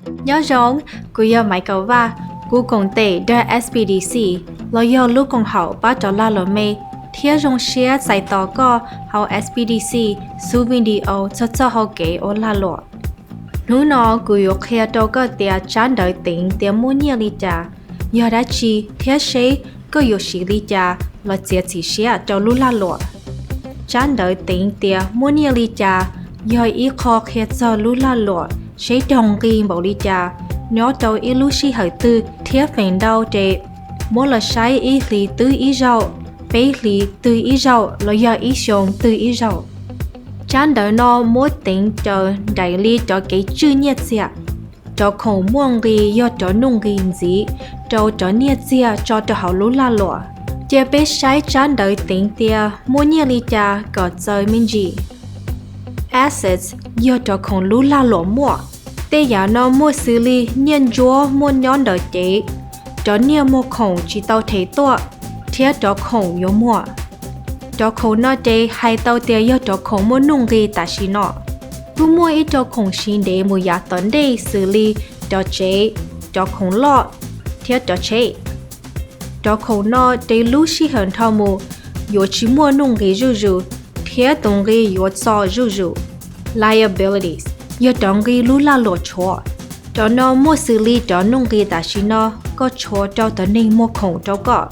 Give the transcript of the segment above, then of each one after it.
Nyob zoo, kuv yog Maiv Kaum Vaj, kuv koom tes nrog S B D C los yog lub koom haum pab rov lag luam me thiab zoo siab txais tos koj hauv S B D C xub video txog txoj hau kev ua lag luam. Hnub no kuv yuav qhia rau koj tias tsab ntawv teev tias muaj nyiaj li cas, yog dab tsi thiab seb koj yuav siv li cas los txiav txim siab rau lub lag luam. Tsab ntawv teev tias muaj nyiaj li cas yog ib qho qhia txog lub lag luam seb raug nqi npaum li cas nyob rau ib lub sij hawm twg thiab feem ntau ces muab los saib ib hlis twb ib zaug, peb hlis twg ib zaug los yog ib xyoo twg ib zaug. Tsab ntawv no muab teev raws nraim li cov kev tswj nyiaj txiag. Cov khoom muaj nqis yog cov nuj nqis ntxiv rau cov nyiaj txiag tso rau hauv lub lag luam. Cia peb saib tsab ntawv teev tias muaj nyiaj li cas kom txaus me ntsis. Assets yog cov khoom lub lag luam muaj. Tej yam no muaj xws li nyiaj ntsuab muaj nyob ntawm cev, cov nyiaj muag khoom tsis tau them tuaj, thiab cov khoom yuav muag. Cov khoom no ces hais tau tias yog cov khoom muaj nuj nqis tam sim no. Kuj muaj ib co khoom siv ntev mus yav tom ntej xws li cov tsev, cov khoom loj, thiab cov tsheb. Cov khoom no ces lub sij hawm nrho mus yuav tsis muaj nuj nqis zuj zus, thiab tus nqi yuav txo zuj zus. Liabilities yog cov nqi lub lag luam tshuav. Cov no muaj xws li cov nuj nqis tam sim no koj tshuav rau cov neeg muag khoom rau koj.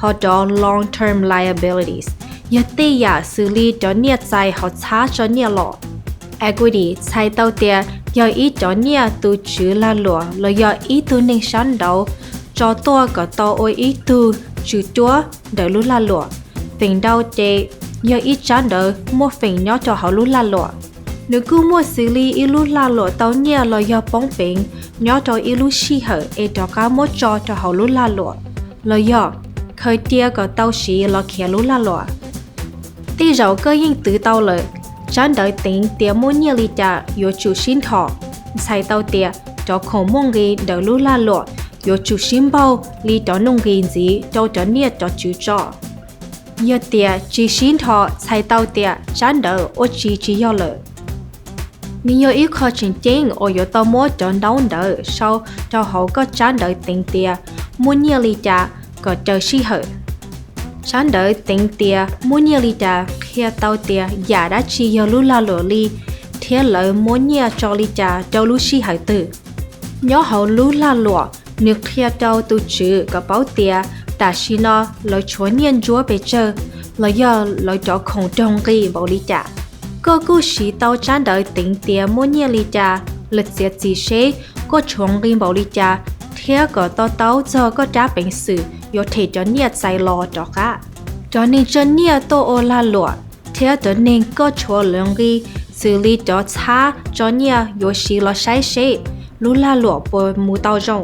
Ho cov long-term liabilities yog tej yam xws li cov nyiaj txais hauv txhab tso nyiaj los. Equity txhais tau tias yog ib cov nyiaj tus tswv lag luam los yog ib tug neeg sab nraud tso tuaj kom tau ua ib tug tswv cuab ntawm lub lag luam. Feem ntau ces yog ib tsab ntawv muaj feem nyob rau hauv lub lag luam. Nws kuj muaj xws li ib lub lag luam tau nyiaj los yog poob peev nyob rau ib lub sij hawm es rov qab muab tso rau hauv lub lag luam, los yog khaws cia kom tau siv los khiav lub lag luam. Tej zaum koj yeej twv tau lawm, tsab ntawv teev tias muaj nyiaj li cas yuav tsum sib nthos, txhais tau tias cov khoom muaj nqis ntawm lub lag luam yuav tsum sib npaug li cov nuj nqis ntxiv rau cov nyiaj cov tswv tso. Yog tias tsis sib nthos txhais tau tias tsab ntawv ua tsis tsis yog lawm. Nws yog ib qho tseem ceeb uas yuav tau muab cov ntaub ntawv sau rau hauv koj tsab ntawv teev tias muaj nyiaj li cas kom raws sij hawm. Tsab ntawv teev tias muaj nyiaj li cas qhia tau tias yam dab tsi yog lub lag luam li, thiab lawv muab nyiaj tso li cas rau lub sij hawm twg. Nyob hauv lub lag luam, nws qhia rau tus tswv kom paub tias tam sim no lawv tshuav nyiaj ntsuab pes tsawg los yog lawv cov khoom raug nqi npaum li cas. Koj kuj siv tau tsab ntawv teev tias muaj nyiaj li cas los txiav txim seb koj tshuav nqi npaum li cas thiab kom to taub txog koj rab peev xwm yuav them cov nyiaj txais los rov qab. Cov neeg tso nyiaj tuaj ua lag luam thiab cov neeg koj tshuav lawv nqi, xws li cov txhab tso nyiaj yuav siv los saib seb lub lag luam puas mus tau zoo.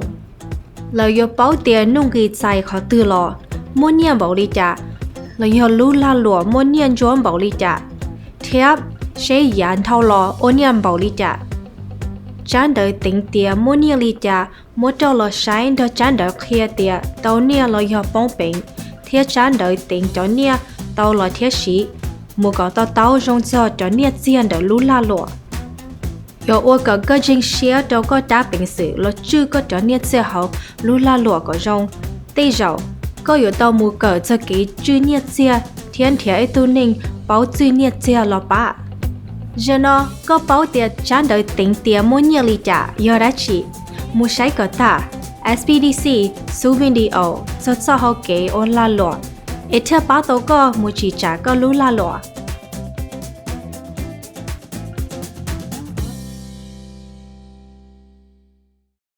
Lawv yuav paub tias nuj nqis txais qhov twg los, muaj nyiaj npaum li cas, los yog lub lag luam muaj nyiaj ntsuab npaum li cas, thiab seb yav dhau los ua nyiaj npaum li cas. Tsab ntawv teev tias muaj nyiaj li cas muab coj los saib nrog tsab ntawv qhia tias tau nyiaj los yog poob peev, thiab tsab ntawv teev cov nyiaj tau los thiab siv, mus kom to taub zoo txog cov nyiaj txiag ntawm lub lag luam. Yuav ua kom koj ntseeg siab rau koj rab peev xwm los tswj koj cov nyiaj txiag hauv lub lag luam kom zoo. Tej zaum koj yuav tau mus kawm txog kev tswj nyiaj txiag thiab nrhiav ib tug neeg paub tswj nyiaj txiag los pab. Zaum no koj paub tias tsab ntawv teev tias muaj nyiaj li cas yog dab tsi. Mus saib kom tag S B D C xub video txog txoj hau kev ua lag luam, es thiaj pab tau koj mus tsim tsam koj lub lag luam.